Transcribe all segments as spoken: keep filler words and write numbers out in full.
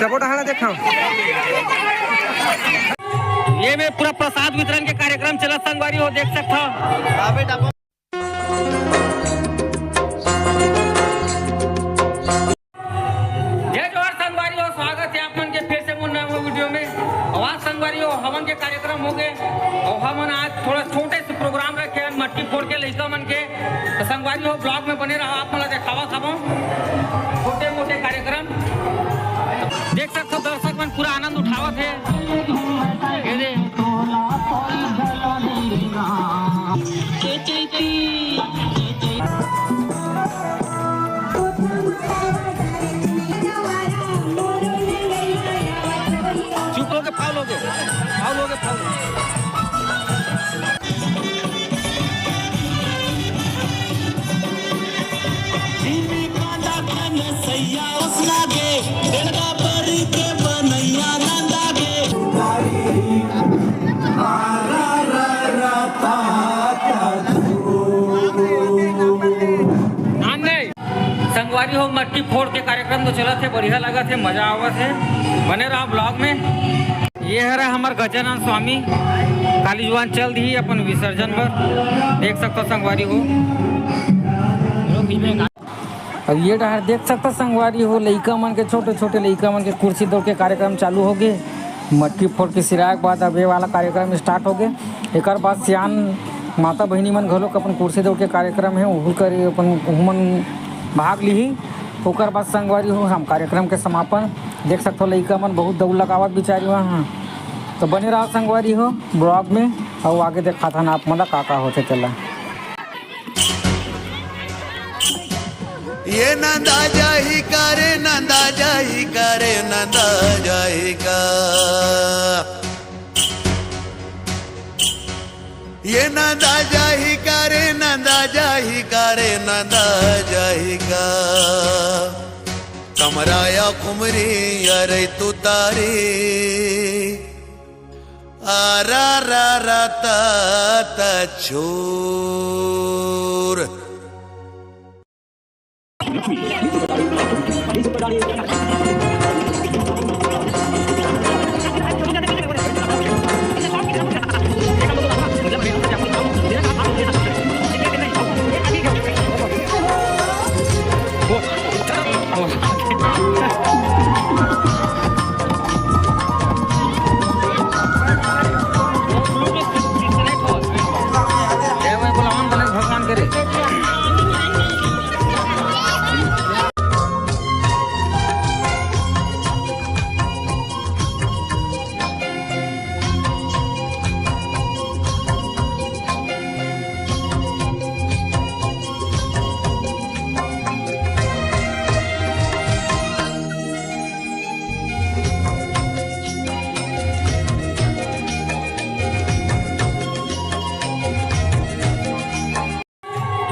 डबो डहाना देखा। ये में पूरा प्रसाद वितरण के कार्यक्रम चलत संगवारी हो, देख सकत हो। जय जोहार संगवारी हो, स्वागत है आप मन के फिर से मोर नवा वीडियो में। अउ आज संगवारी हो, हवन के कार्यक्रम हो गए अउ हमन आज थोड़ा छोटे से प्रोग्राम रखे हैं मटकी फोड़ के लइका मन के। तो संगवारी हो, ब्लॉग में बने रहा, आप मन ला देखावत हवं छोटे मोटे कार्यक्रम। देख सकत हो, दर्शक मन पूरा आनंद उठावत हे। ये दे। चुप होके फाउल होके, फाउल होके, फाउल। संगवारी हो, मटकी फोड़ के कार्यक्रम तो चलत हे, बढ़िया लगत हे, मजा आवत हे, बने रहा ब्लॉग में। ये हरे हमर गजानन स्वामी, काली जुआन चल दी अपन विसर्जन बर, देख सकत हो संगवारी हो। अब ये डहर देख सकत हो संगवारी हो, लइका मन के, छोटे छोटे लइका मन के कुर्सी दौड़ के कार्यक्रम चालू हो गे। मटकी फोड़ के सिराए के बाद अब ये वाला कार्यक्रम स्टार्ट हो गे। एकर बाद सियान माता बहिनी मन घलोक अपन कुर्सी दौड़ के कार्यक्रम हे, ओहू करे अपन, ओहू मन भाग लिही। ओकर बाद संगवारी हो, हम कार्यक्रम के समापन देख सकत हो, लइका मन बहुत दौड़ लगावत बिचारी मन ह। तो बने रहा संगवारी हो ब्लॉग में, अउ आगे देखाथन आप मन ला का का होथे तेला। ये नंदा जाही का रे, नंदा जाही का रे, नंदा जाही का। ये नंदा जाही का रे, नंदा जाही का रे, नंदा जाही का। कमरा या खुमरी या रे तू तारी। आ रा रा रा ता ता छोर।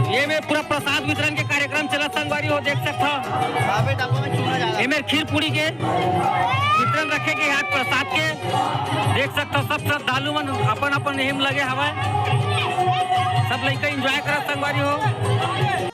ये में पूरा प्रसाद वितरण के कार्यक्रम चलत संगवारी हो, देख सकत हो। एमेर खीर पूरी के वितरण रखे गे हे आज प्रसाद के। देख सकत हो, सब श्रद्धालु मन अपन अपन नेम लगे हवय, सब लइका एंजॉय करत संगवारी हो।